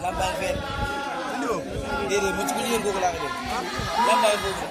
Lambang fen. Dede mu ci biir googu laa ko def. Lambang googu.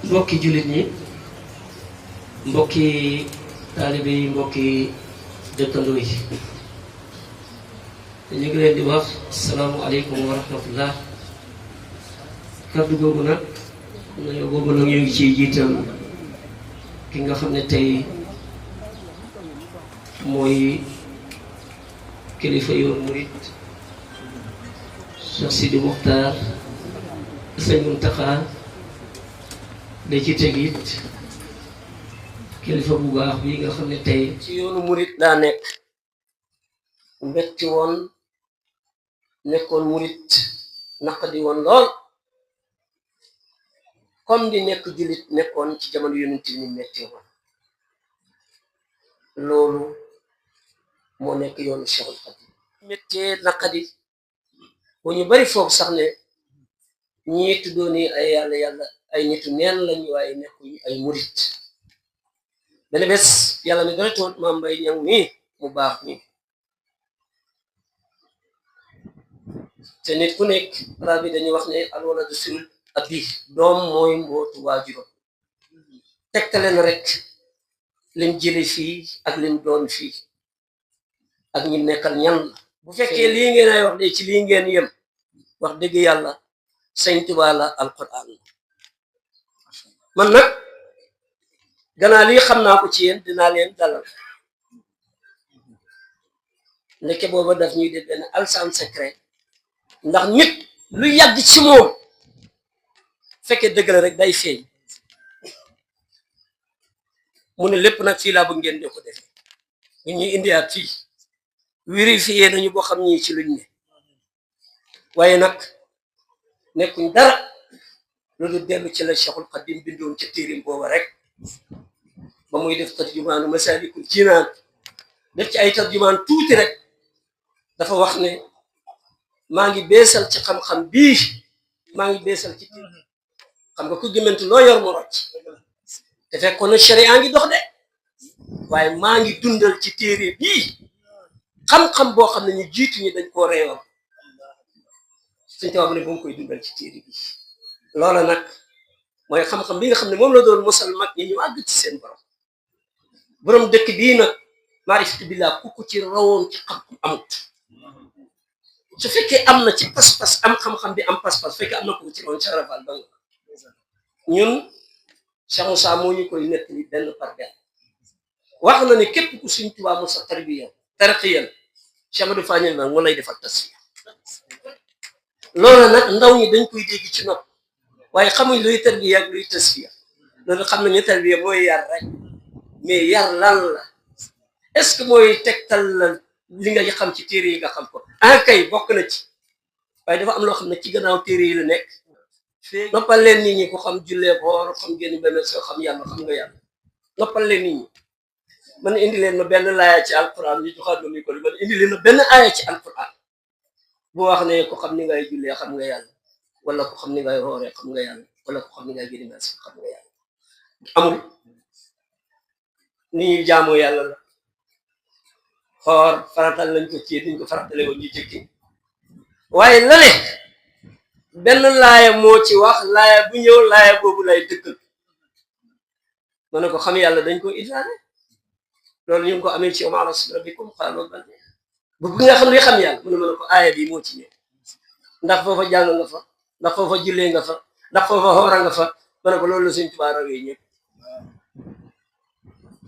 mbokki jullit ñi mbokki taalibe yi mbokki dëkkandoo yi ñu ngi leen di wax asalaamualeykum wa rahmatullah. kaddu googu nag nuyoo boobu nag ñu ngi ciy jiital ki nga xam ne tey mooy kilifa yoonu murit Cheikh Sidi Mokhtar Sëñ Muntaxa da ci teg it kilifa bu baax bi nga xam ne tey ci yoonu murit daa nekk mbetti woon nekkoon murit naqadi woon lool comme di nekk jullit nekkoon ci jamono yonent bi ni metti woon loolu moo nekk yoonu Cheikhul Khadim méttee naqadi bu ñu bari foog sax ne ñii tuddoo ni ay yàlla ay nitu neen lañu waaye nekkuñu ay murit benn bés yàlla mi dara toon Maam Mbay Ñaŋ mii mu baax mi te nit ku nekk arab yi dañuy wax ne alwaladu sul abi doom mooy mbootu waajuram tegtale na rek lim jële fii ak lim doon fii ak ñi nekkal ñan la bu fekkee lii ngeen ay wax de ci lii ngeen yem wax dëgg yàlla Sëñ Tuubaa la alquran man nag gannaaw lii xam naa ko ci yéen dinaa leen dalal ndeke booba daf ñuy def benn alsan secret ndax nit lu yàgg ci moom fekkee dëgg la rek day feeñ mu ne lépp nag fii laa bëgg ngeen de ko defee ñu ñuy indiwaat fii vérifié nañu boo xam ñii ci luñ ne waaye nag nekkuñ dara loolu dellu ci la Cheikhul Khadim bindoon ca téerim booba rek ba muy def tarjumaanu Masaalikul Jinaan def ci ay tarjumaan tuuti rek dafa wax ne maa ngi beesal ci xam-xam bii maa ngi beesal ci xam nga ku gëmantu loo yor mu rocc te fekkoon na sharia ngi dox de waaye maa ngi dundal ci téere bii xam-xam boo xam ne ñu jiitu ñi dañ koo reewoon suñ tawaab ne ba mu koy dundal ci téere bi loola nag mooy xam-xam bi nga xam ne moom la doon mosal mag ñi ñu àgg ci seen borom dëkk bii nag maarifatu billah ku ko ci rawoon ci xam-xam amut su fekkee am na ci pas-pas am xam-xam bi am pas-pas fekkee am na ko ci rawoon ci arafal ba nga ñun Cheikh Moussa moo ñu koy nettali benn par benn wax na ne képp ku Sëñ Tuubaa mosa tarqiyal Cheikh Amadou Fadel nag moo lay defal tasfiya loolu nag ndaw ñi dañ koy dégg ci nopp waaye xamuñ luy tarbiya ak luy tasfiya loolu xam nañu tarbiya mooy yar rek mais yar lan la est-ce que mooy tegtal la li nga xam ci téere yi nga xam ko kay bokk na ci waaye dafa am loo xam ne ci gannaaw téere yi la nekk noppal leen nit ñi ko xam jullee boor xam génn benn soo xam yàlla xam nga yàlla noppal leen nit ñi man indi leen ma benn laaya ci alquran ñu joxaat ma micro man indi leen ma benn aaya ci alquran bu wax ne ko xam ni ngay jullee xam nga yàlla wala ko xam ni ngay rooree xam nga yàlla wala ko xam ni ngay génn benn xam nga yàlla amul ni ñuy jaamoo yàlla la xoor faratal lañ ko ci diñ ko faratale woon ñu jëkki waaye lale benn laaya moo ci wax laaya bu ñëw laaya boobu lay dëggal ma ne ko xam yàlla dañ ko idaale loolu ñu ngi ko amee ci wa ala rabbikum qaalu bal bu nga xam ne xam yàlla mu ne ma ne ko aaya bi moo ci ñëw ndax foofa jàng nga fa ndax foofa jullee nga fa ndax foofa xoora nga fa ma ne ko loolu la Sëñ Tuubaa rawee ñëpp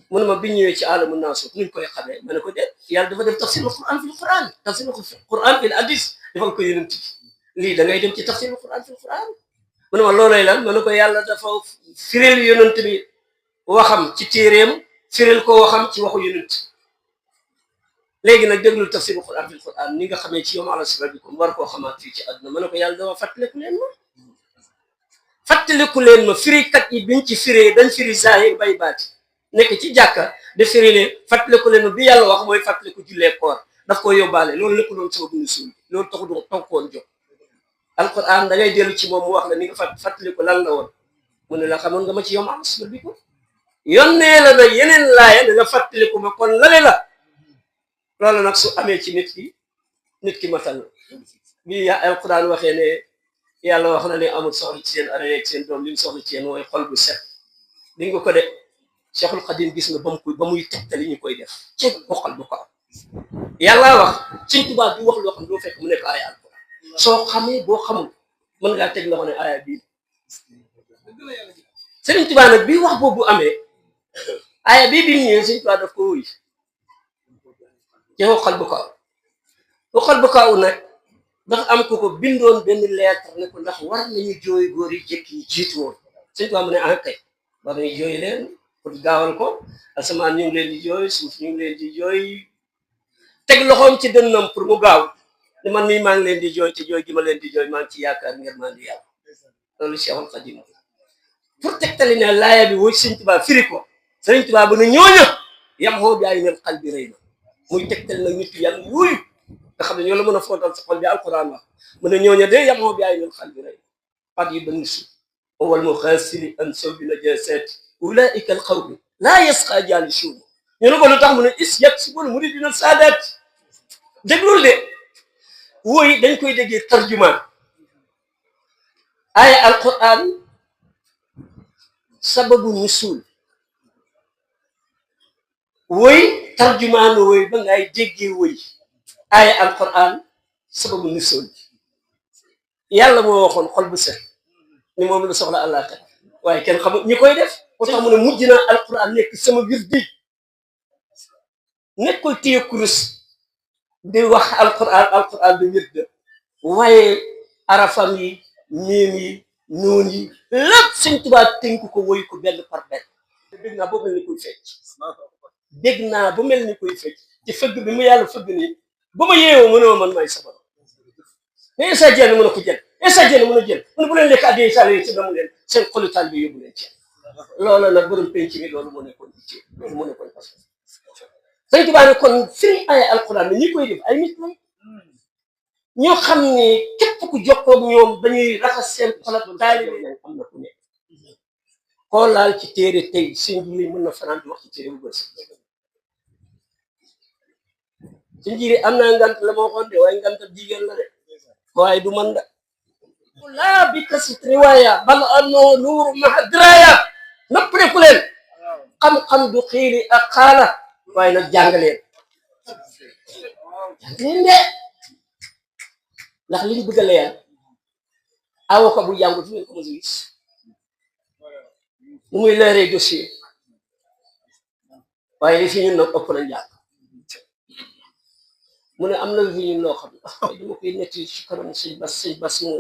mu ne ma bi ñëwee ci alamu naasut nuñ koy xamee ma ne ko de yàlla dafa def tafsirul quran fil quran tafsirul quran fil hadis defal ko yonent bi lii da ngay dem ci tafsirul quran fil quran mu ne ma loolay lan ma ne ko yàlla dafa firil yonent bi waxam ci téeréem firil ko waxam ci waxu yonent léegi nag déglul tafsirul quran fil quran ni nga xamee ci yawma ala rabbikum war koo xamaat fii ci àdduna ma ne ko yàlla dafa fàttaliku leen ma firikat yi biñ ci firee dañ firi zahir bay baati nekk ci jàkka de firi ne fàttaliku leen ma bi yàlla wax mooy fàttaliku jullee koor daf ko yóbbaale loolu lépp doon sababu nuzuul loolu taxu doon toog koon jóg alquran da ngay dellu ci moom mu wax la ni nga fàttaliku lan la woon mu ne la xamoon nga ma ci yawma ala rabbikum yónnee la nag yeneen laaya da nga fàttaliku ma kon lale la loolu nag su amee ci nit ki matal bi alquran waxee ne yàlla wax na ne amul soxla ci seen alal ak seen doom li mu soxla ci yéen mooy xol bu set di nga ko de Cheikhul Khadim gis nga ba muy tegtali ñu koy def ci bokkal bu ko am yàlla wax Sëñ Tuubaa di wax loo xam doo fekk mu nekk aaya alquran soo xamee boo xamul mën ngaa teg loxo ne aaya bii Sëriñ Tuubaa nag bii wax boobu amee aaya bii bi mu ñëwee Sëñ Tuubaa daf ko wuy ci bokkal bu ko am waxal ba kaaw nag ndax am ko ko bindoon benn lettre ne ko ndax war nañu jooy góor yi jëkk yi jiitu woon sëñ Tuubaa mu ne ah kay war nañu jooy leen pour gaawal ko asamaan ñu ngi leen di jooy suuf ñu ngi leen di jooy teg loxoom ci dënnam pour mu gaaw ne man mii maa ngi leen di jooy te jooy gi ma leen di jooy maa ngi ci yaakaar ngeen maa di yàlla loolu Cheikhul Khadim pour tegtali ne laaya bi woo sëñ Tuubaa firi ko sëñ Tuubaa bu ne ñooña yam xoo bi ay nel xal bi rëy na muy tegtali nag nit yàlla yooyu nga xam ne ñoo la mën a footal sa xol bi alquran wax mu ne ñooña de yam xoo bi ay nel xal bi rëy na pat yi dañu su wal mu xaasili an sow bi na jeeseet ulaika al qawmi laa yasqa jaalisuun ñu ne ko lu tax mu ne is yag si bol mu di dina saadaat déglul de wooy dañ koy déggee tarjumaan aaya alquran sababu nusul woy tarjumaanu woy ba ngay déggee woy aaya alquran sababu nusul yàlla moo waxoon xol bu set ni moom la soxla àllaaxira waaye kenn xamul ñi koy def moo tax mu ne mujj naa alquran nekk sama wirdi nekkul téye kurus di wax alquran du wird waaye arafam yi miim yi noon yi lépp Sëñ Tuubaa tënk ko woy ko benn par benn dégg naa ba mel ni koy fecc dégg naa ba mel ni koy fecc ci fëgg bi mu yàlla fëgg nii ba ma yeewoo mu ne ma man may sabara mais Issa Diène mën a ko jël Issa Diène mën a jël mu ne bu leen lekk addee sall yi ci damu leen seen xolu taal bi yóbbu leen ci loolu nag borom penc mi loolu moo nekkoon ci loolu moo nekkoon parce que Sëñ Tuubaa ne kon firi ay alquran ne ñi koy def ay nit lañ ñoo xam ne képp ku jokkoo ak ñoom dañuy raxas seen xol ak taalibe nañ am na ku nekk koo laal ci téere tey sëñ Jiiri mën na fanaan di wax ci téere bu bës sëñ Jiiri am naa ngant la ma waxoon de waaye ngant jigéen la de waaye du man da laa bi kasit riwaaya bal anno nuuru maha diraya noppale ku leen xam-xam du xiili ak xaala waaye nag jàngaleen de ndax li ñu bëgg a leer avocat bu jàngut fu ngeen ko mos a gis nu muy leeree dossier waaye li fi ñun nag ëpp nañ jàng mu ne am na fi ñun loo xam ne waaye dama koy netti ci kanam sëñ bas mu